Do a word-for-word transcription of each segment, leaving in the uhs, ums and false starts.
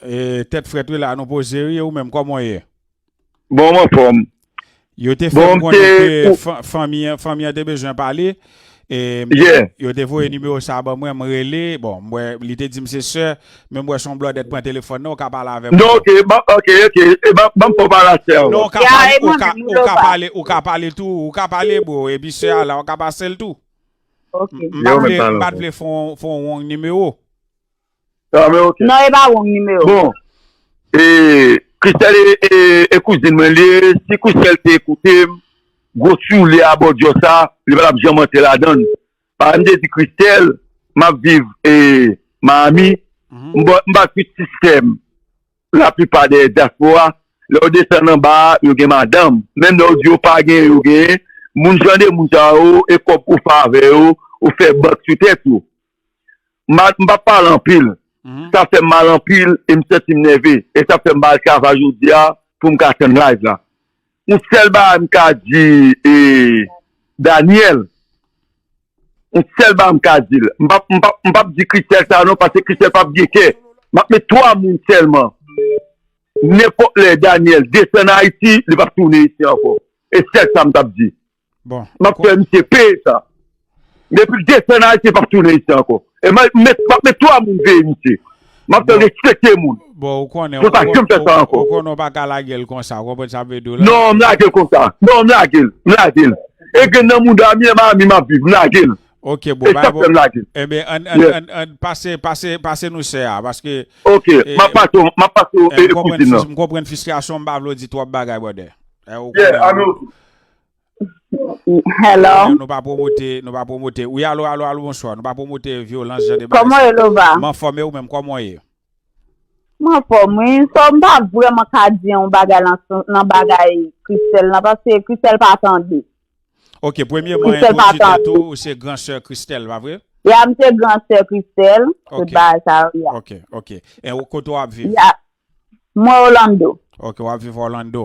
E, tèt frèt wi la, nou poze wi, e ou menm, kòman w ye? Bon, m anfòm. Yo te fè m konnen ke fanmi an, fanmi an te bezwen pale. E, yo te voye nimewo sa ban mwen, m rele. Bon, m wè, li te di m se sè, men m wè se yon blòdèt pran telefòn nan, ou ka pale avè m. Non, ok, ok, ok. E ban m fè w pale a sè an. Non, ou ka pale, ou ka, ou ka pale, ou ka pale tou, ou ka pale, bro. Epi sè a la, ou ka pase l tou. M pa t vle, m pa t vle fè yon wrong nimewo. Ah, men ok. Non, e pa wrong nimewo. Bon, e, Christelle e, e, e kouzin mwen li ye. Si Christelle te koute m, gwo soulye a bòdyò sa, li pa t ap janm antre ladan l. Paske m te di Christelle, m ap viv e, Miami, m pa, m pa kwit sistèm. Laplipa de dyaspora, lè yo desann anba a, yo gen madanm. Menm lè yo di yo pa gen, yo genyen. Moun jan de moun sa yo, e kòb ou fè avè yo, ou fè bank sou tèt yo. M pa, m pa pale anpil. Sa fè m mal anpil e m santi m nève. E sa fè m pa al travay jodi a pou m ka tann live la. Yon sèl bagay m ka di e Daniel, yon sèl bagay m ka di l. M p ap, m p ap, m p ap di Christelle sa non, paske Christelle p ap gen kè. M ap met twa moun sèlman. Nenpòt lè Daniel desann Ayiti, li p ap tounen isi ankò. E sèl sa m t ap di. Bon, m ap fè misye peye sa. Depi l desann Ayiti, li p ap tounen isi ankò. E m ap met, m ap met twa moun veye misye. M ap fè respekte moun. Bon, ou konnen, ou pa janm fè sa ankò. Ou konnen ou pa ka lage l konsa, ou konprann sa m vle di w la? Non, m lage l konsa. Non, m lage l. M lage l. E grenn nan mouda m ye, Miami m ap viv, m lage l. Ok, bon, e sa fè m lage l. Ebyen, ann, ann, ann, ann, pase, pase, pase nou sè a, paske. Ok, m ap pase w, m ap pase w e kouzin nan. M konprann fristrasyon, m pa vle w di twòp bagay, brother. Ou konnen. Hello. Nou pa pwomote, nou pa pwomote. Wi, alo, alo, alo, bonswa. Nou pa pwomote vyolans, jan de bagay sa. Kòman w ye, Lova? M anfòm, e ou menm, kòman w ye? M anfòm, wi. So, m pa vrèman ka di yon bagay nan, nan bagay Christelle lan, paske Christelle pa tande. Ok, premyeman, entwodui tèt ou, ou se gran sè Christelle, pa vre? Ya, m se gran sè Christelle, tout bagay sa yo, ya. Ok, ok. E kote w ap viv? Ya. Mwen Orlando. Ok, w ap viv Orlando.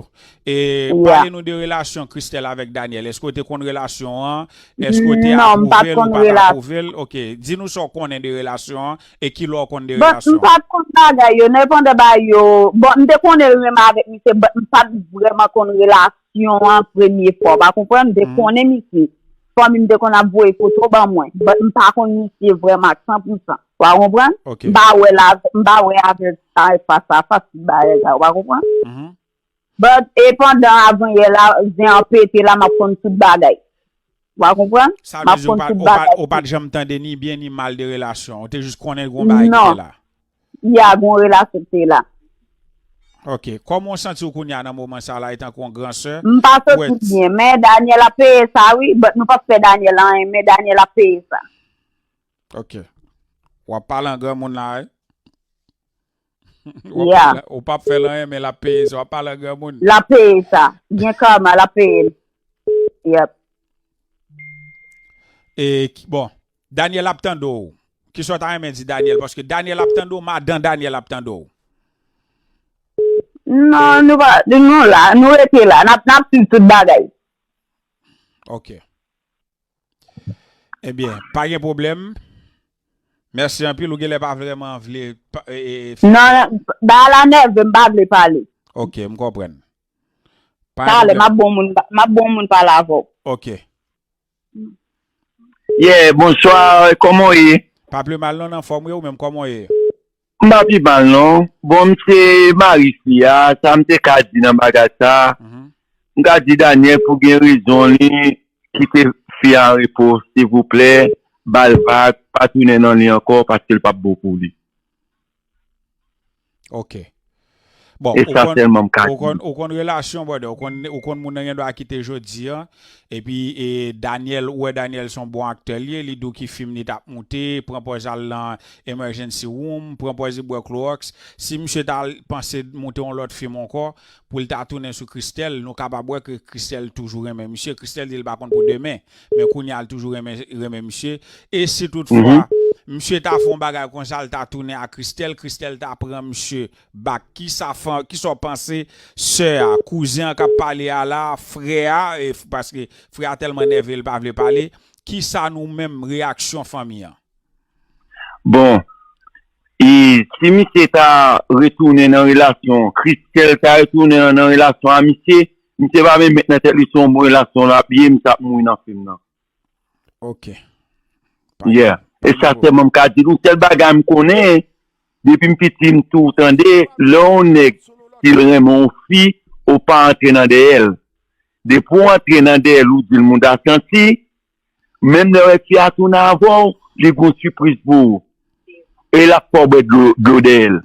E pale nou de relasyon Christelle avèk Daniel. Èske w te konn relasyon an? Èske w te apwouve l ou pa t apwouve l? Ok, di nou sa w konnen de relasyon an e kilè w konn de relasyon an. Bon, m pa t konn bagay yo nan, pandan bagay yo. Bon, m te konnen l renmen avèk misye, but m pa t vrèman konn relasyon an premye fwa, w pa konprann? M te konnen misye. Fanmi m te konn ap voye foto ban mwen, but m pa konn misye vrèman san pou san. W a konprann? M pa wè l avè, m pa wè avè l fas a fas tout bagay sa, w pa konprann? But e pandan avanyè la, zen an pete la, m ap konn tout bagay. W a konprann? M ap konn tout bagay. Ou pa t janm tande ni byen ni mal de relasyon an, ou te jis konnen gon bagay ki te la. Ya, gon relasyon ki te la. Ok. Kòman w santi w kounye a nan moman sa la, etanke yon gran sè? M pa santi m byen, men Daniel ap peye sa wi, but nou p ap fè Daniel anyen, men Daniel ap peye sa. Ok. W ap pale an granmoun la wi. Yeah. Ou p ap fè l anyen, men l ap peye sa. W ap pale an granmoun. L ap peye sa. Gen kama, l ap peye l. Yep. E, bon, Daniel ap tande w. Kisa w ta renmen di Daniel? Paske Daniel ap tande w, madan Daniel ap tande w. Non, nou pa, nou la, nou rete la. N ap, n ap swiv tout bagay. Ok. Ebyen, pa gen pwoblèm. Mèsi anpil, ou genlè pa vrèman vle. Non, bagay la nève m, m pa vle pale. Ok, m konprann. Talè, m ap bon moun, m ap bon moun pale avè w. Ok. Yeah, bonswa, kòman w ye? Pa pi mal non, anfòm wi, ou menm kòman w ye? M pa pi mal non. Bon, m se mari fi a, sa m te ka di nan bagay sa, m ka di Daniel pou gen rezon li, kite fi a an repo, silvouplè, ba l vag, pa tounen nan li ankò, paske l p ap bon pou li. Ok. Bon, e sa sèlman m ka di. Ou konn, ou konn relasyon, brother, ou konn, ou konn moun nan gen dwa kite jodi a, epi e, Daniel, ou wè Daniel se yon bon aktè li ye, li di w ki fim li t ap moute, pran pòz al nan emergency room, pran pòz li bwè klowòks. Si misye ta panse moute yon lòt fim ankò, pou l ta tounen sou Christelle, nou kapab wè ke Christelle toujou renmen misye. Christelle di l pa konn pou demen, men kounye a l toujou renmen, renmen misye. E si toutfwa, misye ta fè yon bagay konsa, l ta tounen ak Christelle, Christelle ta pran misye back. Kisa, kisa w panse, sè a, kouzen an k ap pale a la, frè a, e, paske frè a tèlman nève, l pa vle pale, kisa nou menm, reyaksyon fanmi an? Bon, E si misye ta retounen nan relasyon, Christelle ta retounen nan relasyon a misye, misye pa menm met nan tèt li se yon bon relasyon l ap ye, misye ap mouri nan fim nan. Ok. Yeah. E sa sèlman m ka di l. Yon sèl bagay m konnen, depi m piti m tou tande, lè yon nèg si l renmen yon fi, ou pa antre nan dèyè l. Depi w antre nan dèyè l, ou di l moun ta santi, menm lè w wè fi a tounen avè w, li gon sipriz pou ou. E l ap fè w bwè dlo dèyè l.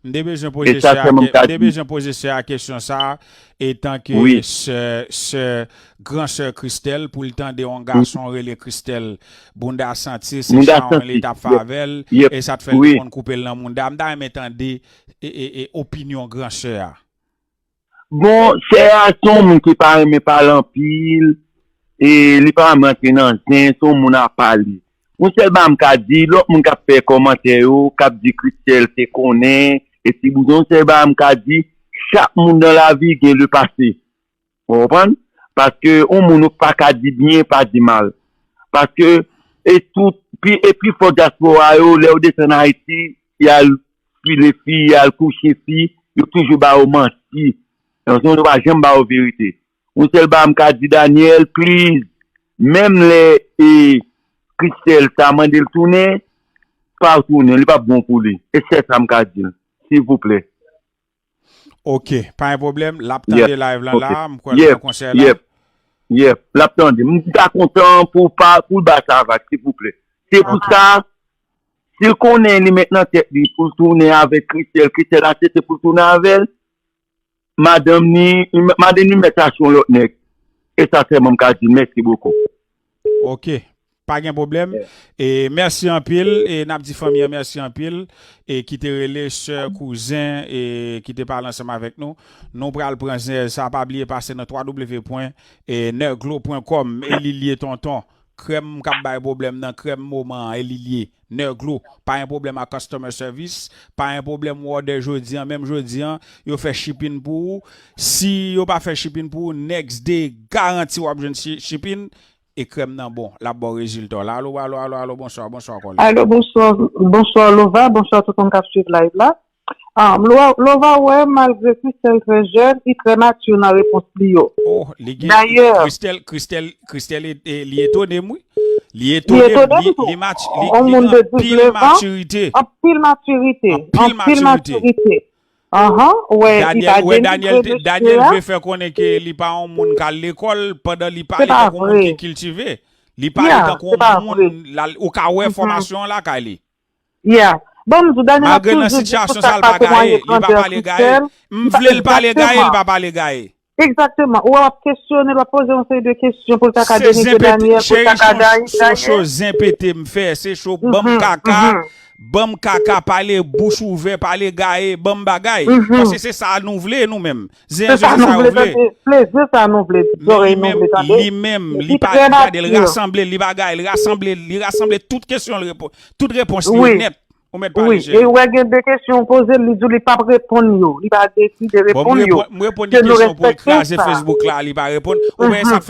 M te bezwen poze sè a ke- m te bezwen poze sè a kesyon sa a, etan ke sè sè gran sè Christelle, pou l tande yon gason rele Christelle bounda santi, se chan li t ap fè avè l, e sa t fè l te konn koupe l nan mounda. M ta renmen tande e, e, e, opinyon gran sè a. Bon, sè a se yon moun ki pa renmen pale anpil, e li pa renmen antre nan zen, se yon moun apa li. Yon sèl bagay m ka di, lòt moun k ap fè kòmantè yo, k ap di Christelle te konnen, e ti bouzen, yon sèl bagay m ka di, chak moun nan lavi gen le pase. Ou konprann? Paske yon moun ou pa ka di byen, pa di mal. Paske e tout, pi, e pi fò dyaspora yo, lè yo desann Ayiti, y al file fi, y al kouche fi, yo toujou ba yo manti. Yon sèl yo pa janm ba yo verite. Yon sèl bagay m ka di Daniel, please, menm lè e Christelle ta mande l tounen, pa tounen, li p ap bon pou li. E sèl sa m ka di l, silvouplè. Ok, pa gen pwoblèm, l ap tande live lan la, m kwè l pran konsèy la. Yep, yep, l ap tande. M ta kontan pou pa pou l ba sa vag, silvouplè. Se pou sa, si l konnen li met nan tèt li pou l tounen avèk Christelle, Christelle aksepte pou l tounen avè l, madanm ni, madanm ni mèt achte yon lòt nèg. E sa sèlman m ka di l, mèsi bokou. Ok, pa gen pwoblèm. E mèsi anpil, e n ap di fanmi an mèsi anpil, e ki te rele sè, kouzen, e ki te pale ansanm avèk nou. Nou pral pran zen sa, pa bliye pase nan w w w pwen nerglo pwen kòm, e li lye tonton. Krèm k ap bay pwoblèm nan, krèm moman an, e li lye. Nerglo, pa gen pwoblèm ak customer service, pa gen pwoblèm w òdè jodi an, menm jodi an, yo fè shipping pou ou. Si yo pa fè shipping pou ou, next day, garanti w ap jwenn shipping, e krèm nan bon, l ap ba w rezilta w la. Alo, alo, alo, alo, bonswa, bonswa, kòlèg. Alo, bonswa, bonswa, Lova, bonswa tout moun k ap swiv live la. Ah, Lova wè, malgre Christelle trè jèn, li trè mati nan repons li yo. Oh, li gen. Dayè. Christelle, Christelle, Christelle, li etone m, wi. Li etone m, li, li, li gen anpil matirite. Anpil matirite. Anpil matirite. Anhan, wè, li pa denigre mesye a. Daniel vle fè konnen ke li pa yon moun k al lekòl, pandan li pale tankou yon moun ki kiltive. Li pale tankou yon moun, ou ka wè fòmasyon an lakay li. Yeah. Bon, m di w, Daniel ap toujou di pou sa k pa temwaye grandè Christelle. M vle l pale gaye, li pa pale gaye. Egzakteman. Ou wè w ap kesyone l, w ap poze yon seri de kesyon pou l ta ka denigre Daniel, pou l ta ka gaye Daniel. Se cho zen pete m fè, se cho ban m kaka, ban m kaka, pale bouch ouvè, pale gaye, ban m bagay. Paske se sa nou vle nou menm. Zen an se sa yo vle. Plezi sa nou vle, zòrèy nou vle tande. Li menm, li pa gade, l rasanble, li bagay, li rasanble, li rasanble tout kesyon l reponn, tout repons li nèt. Ou mèt pale, cheri. Wi, e ou wè gen de kesyon ou poze l, li di w li p ap reponn yo. Li pa deside reponn yo. Bon, m reponn gen kesyon pou l kraze Facebook la, li pa reponn. Ou wè sa k fè